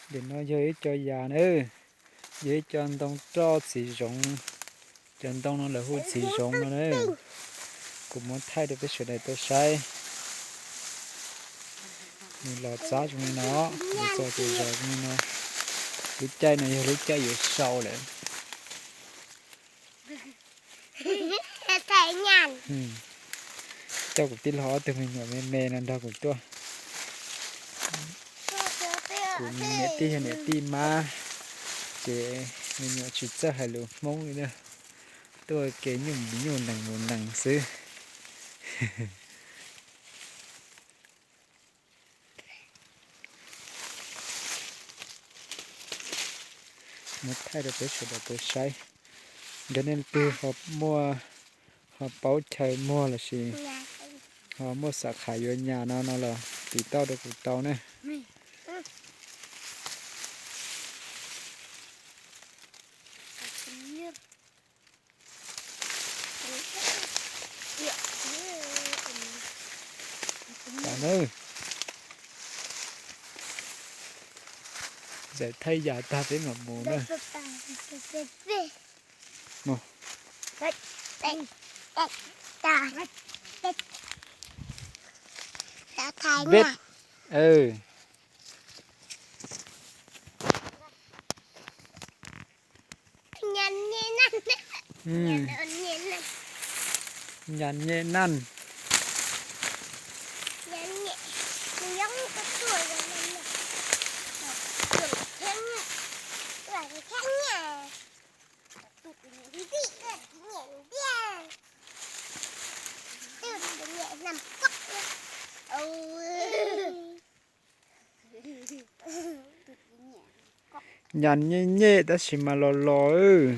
Ntawm no yog ib co yas na, yog ib co ntoo roj txiv zoov. Cov ntoo no lawv hu txiv zoov no na. Kuv muab thaij rau peb sawv daws tau saib. Nws los txab zoo li no, nws txog ces zos zoo li no. Lub caij no yog lub caij yuav sau lawm. Coj kuv tij laug ob tug me nyuam me me no nrog kuv tuaj. Kuv niam tij yog niam tij mab, ces me nyuam tsis txawj hais lus Hmoob li na. Tuaj ua ke nyuj mus nyuj nees mus nees xwb. Muab thaij rau peb sawv daws tau saib. Yog nej leej twg ho muaj, ho paub chaw muag lossis ho muaj xam qhas yuav nyas no no los tiv tauj rau kuv tau ne. Tau na. Zais thaij yas tag peb mam mus na. Mus. Peb. Nyas nyem naj. Nyas nyem nyem tab sis mas los los.